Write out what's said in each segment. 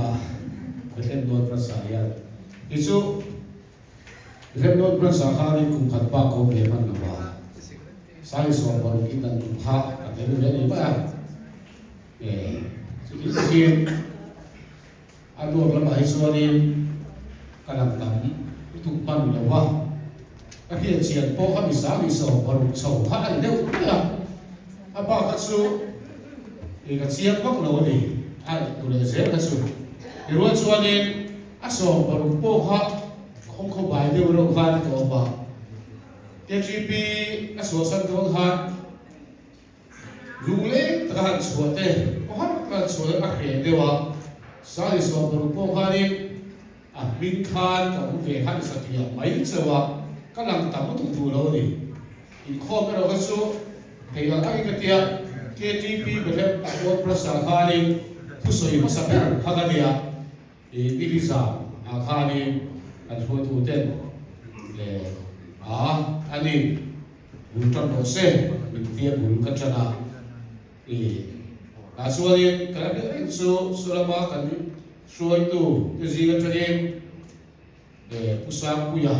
a, Bethlehem North Branch ah hian. Kei chu Bethlehem North Branch ah khanin kum khat bak ka awm ve hman lo a, Sai 60 in dan kum kha ka tel ve a ni mai a. Chuti takin a duak lamah hi chuanin ka lang tam lutuk hman lo a, ka hriat chian pawh kha mi 36 chho kha a ni deuh mai a, a bak kha chu ih ka chiang vak lo a ni, a tu leh zel kha chu. Tirual chuanin a 60 pawh kha khawngkhaw bai deuh reuh khan ka awm a, KGP a chhuahsan dawn khan, Lungleng taka han chhuah te, khaw har taka han chhuah te a hreh deuh a, Sali 60 pawh khanin a hming khan ka awm ve khan satliah mai chauh a, ka lang tam lutuk duh lo a ni. Inkhawm erawh kha chu thei ang angin ka tia, KTP Bethlehem Award Press-ah khanin thusawi hmasa ber kha ka nia. I Niliza ah khanin kan hruaitu ten leh a ani bul tan rawh se min tia bul ka tan a i tah chuanin kan hriat reng chu sulama kan hruaitu te zing atangin leh Pu Sangpuia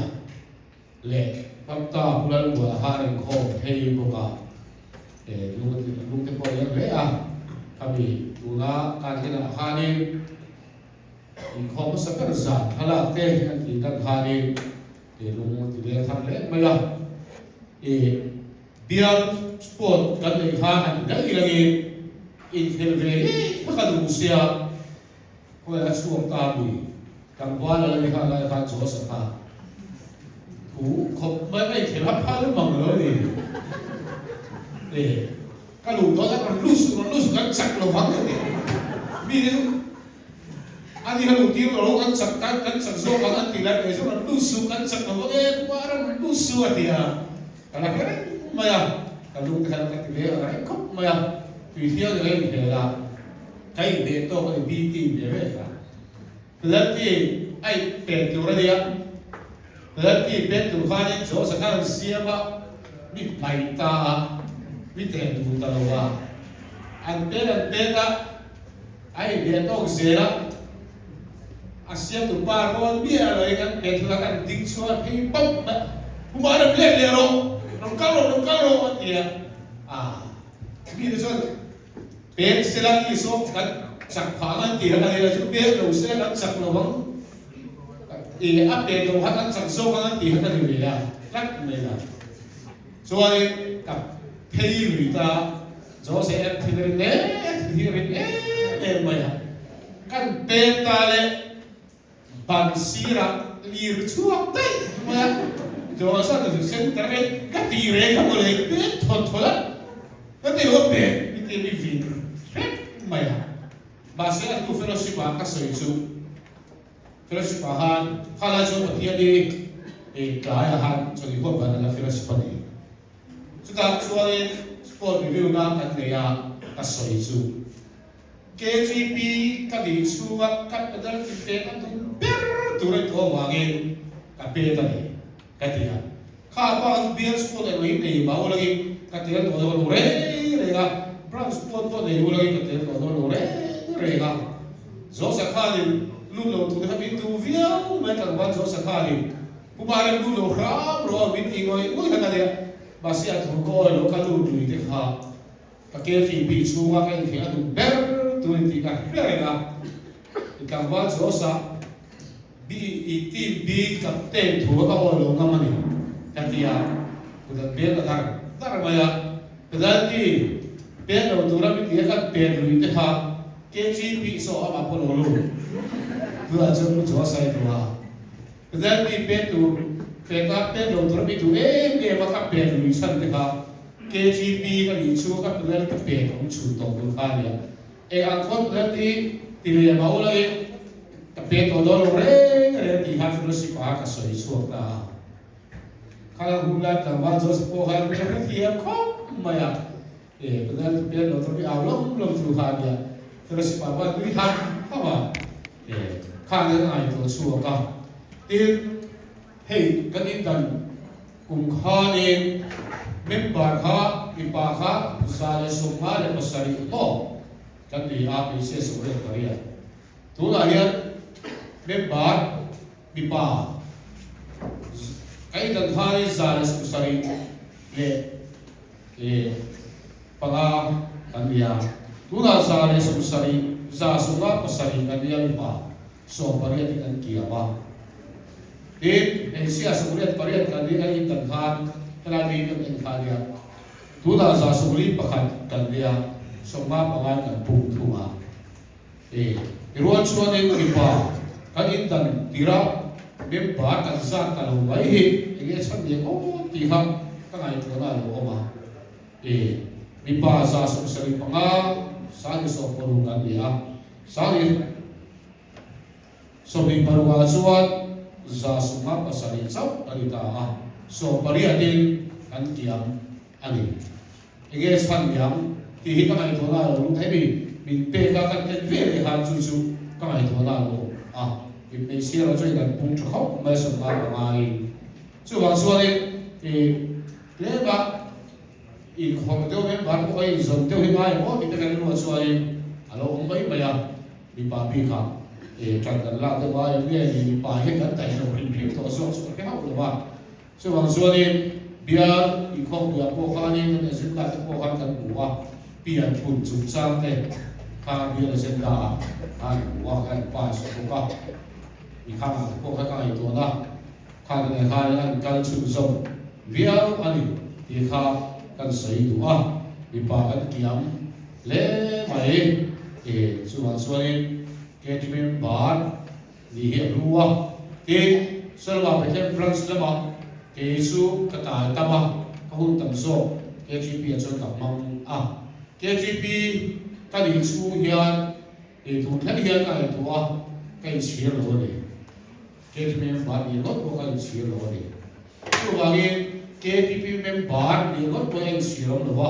leh Pamta Pu Lalmuana khan inkhawm phei bawk a lung te pawh a lian hle a khami tuna kan inah khanin inkhawm hmasa ber zan thlalak te an tih dan khanin lung a ti leng thar hle mai a bial sport kan neih khan han ti daih langin inkhel ve ngei kha ka duh sia. Khawi a chhuak ta mi tlangval a la ni kha lai khan Joseph a thu khawp mai a inkhel a phal mang lo a ni. E ka luh dawn a rawn lut suh rawn lut suh kan chak lo vang a ti. Mi hi a ni kha luh tir lo kan chak kan kan chak zawk ang an ti lai mai chu rawn lut suh kan chak lo vang e kuma rawn lut suh a ti a. Ka la hre reng mai a, ka lung te khan ka ti ve ang reng khawp mai a, tui hial ka inhel a, ka inhneh tawk a ni B team ve ve kha. Penalty a inpek tur a nia, penalty pek tur khanin Jose khan an siam a, mi hmaih ta a, mi teh duh ta lo a, an pen an pek a, a inhneh tawk zel a, A siamtu pa rawn miah lo in an pe thul a, kan ding chhuak a phei bawp mai. Puma rem let leh rawh, rawn kal rawh, rawn kal rawh a ti a. Ah, mi te chuan pek sela ni saw kan chak phah ang an ti a, kan ila chu pek lo sela kan chak lo ang, i a pek loh khan an chak zawk ang an ti kha ka ni ve a, tlat mai la. Chuanin ka phei lui ta. Jose em thil rin em hi rin em em mai a, kan pek ta leh ban sirah lir chhuak daih mai a, Jose a chu center hi ka ti reng kha mawle pek thawt thawt a, ka ti lo pek mi ti mi vin hrep mai a, mahse a hnu fellowship ah ka sawi chu fellowship ah khan khalai chuan Pathian hi tlai ah khan chawlh huap ban a la fellowship a ni. Chutah chuanin sport review na kan nei a, ka sawi chu. KGP ka nih chhunga ka medal ti pek a duh ber tur a ni tawh avangin ka pek a ni, ka ti a. Kha pa chu bial sport eng lei nei mah ulangin ka tel tawh dawn lo reng reng a, branch sport pawh nei ulangin ka tel tawh dawn lo reng reng a. Josa khanin lut lo tur te kha min duh viau mai tlangval Josa khanin Pu Marem lu lo hram rawh a min ti ngawih ngawih kha ka nia, mahse a thu ka awi lo ka lut lui te kha ka KTP chhunga ka inkheng a duh ber tur in tih ka hria reng a, i tlangval Josa B i team B captain thu ka awi lo ngam a ni ka ti a, kut an beng a dar dar mai a, penalty pek lo tura min ti a kan pek lui te kha KTP saw amah pawh lo lut tunah chuan Pu Josa i duh a. Zerti pek tur peka pek lo tur a mi duh em em a ka pek lui chhan te kha KGP ka nih chu ka penalty ka pek awm chhun tawh tur kha a nia. Eng ang khawn penalty ti leh mah ula in ka pek tawh dawn lo reng reng tih khan fellowship ah ka sawi chhuak ta a. Kha hun lai tlangval Joseph pawh khan ka hrethiam khawp mai a. E penalty pek lo tur mi au lawm lawm tur kha a nia. Fellowship ah pawh nui hak hak a. E khan an ngaihtuah chhuak a. Tin, hei kan indan kum khanin member kha mipa kha 157 maw kan ni a, hmeichhia 98. Tunah hian member mipa ka indan khanin 175 kan ni a. Tunah 170, 157 kan ni a, mipa 18 in an kiam a. Tin, hmeichhia 88 kan ni a indan khan helai mi kan en kha nia. Tunah 71 kan nia, 55 in an pung thung a. E, i rual chuanin mipa kan indan tir a, member kan zat ta lo mai hi enge chhan ni aw tih kha ka ngaihtuahna a lo awm a. E, mipa 75, 160 kan ni a, 126 ah chuan 157 chauh a ni ta a, 18 in kan kiam a ni. Enge chhan niang tih hi ka ngaihtuahna a lo lut hemi min pek a kan en ve leh khan chu chu ka ngaihtuahna a lo awm a, in hmeichhia erawh chuan in an pung tha khawp mai sawmnga pangaiin. Chuvang chuanin ih tlema inkhawrh deuh member pawh a inzawm deuh hi ngai maw tih te kan inruah chuanin a lo awm mai mai a, mipa bikah ih ṭan kan lak deuh a, eng nge ni mipa hian kan daih lo hrim hrim tawh zawk chu ka hre hauh lo a. Chuvang chuanin bial inkhawmpuiah pawh khanin kan agenda te pawh khan kan hmu a, pian phun chungchang te kha bial agenda ah khan hmu a, kan pass bawk a, mi khangah te pawh kha ka ngaihtuah na khan nen khanin an kal chhunzawm viau a ni tih kha kan sawi duh a, mipa kan kiam hle mai. E, chuvang chuanin KT member Ni hi a hlu a, tin, Selma Bethlehem Branch lamah kei chu ka tal tam a, ka hun tam zawk KGP ah chuan ka hmang a. KGP ka nih chhung hian ei tur thleng hian ka ngaihtuah a, ka inchhir lo a ni. KGP member nih ngawt pawh ka inchhir lo a ni. Chuvangin KGP member nih ngawt pawh a inchhir awm lo a,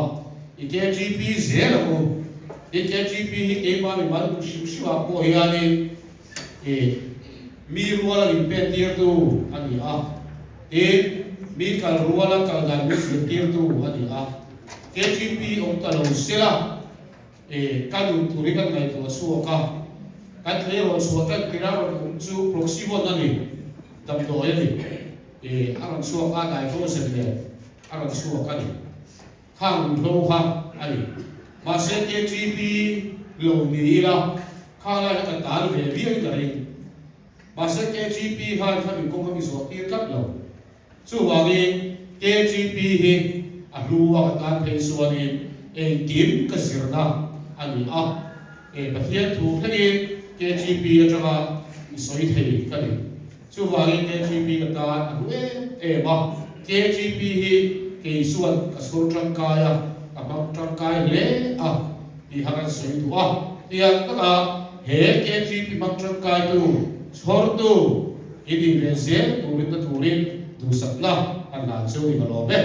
i KGP zel ang u. I KGP hi keimah mimal hrim hrimah pawh hianin I mi ruala min pek tirtu a ni a, tin, mi kal ruala kal dan min zirtirtu a ni a. KGP awm ta lo sela, i ka nun tur hi kan ngaihtuah chhuak a, kan tleirawl chhuah tan tirah rawn awm chu Proxyvon a ni, damdawi a ni, i a rawn chhuak a, nitrogen nen a rawn chhuak a ni. Khang hlo kha a ni. Mahse KTP lo ni ila kha lai kha ka tal ve viau ka ring. Mahse KTP khan kha mi kawng kha mi zawh tir tlat lo. Chuvangin KTP hi a hlu a ka tan phei chuanin engkim ka zirna a ni a. E Pathian thu thlengin KTP atanga mi sawi thei ka ni. Chuvangin KGP ka tan a hlu em em a, KGP hi kei chuan ka chhawr tangkai a, ka hmang tangkai hle a tih kha kan sawi duh a. Tiang taka he KGP hmang tangkaitu, chhawrtu i nih ve zel turin na turin duhsakna kan hlan cheu i ka lawm e.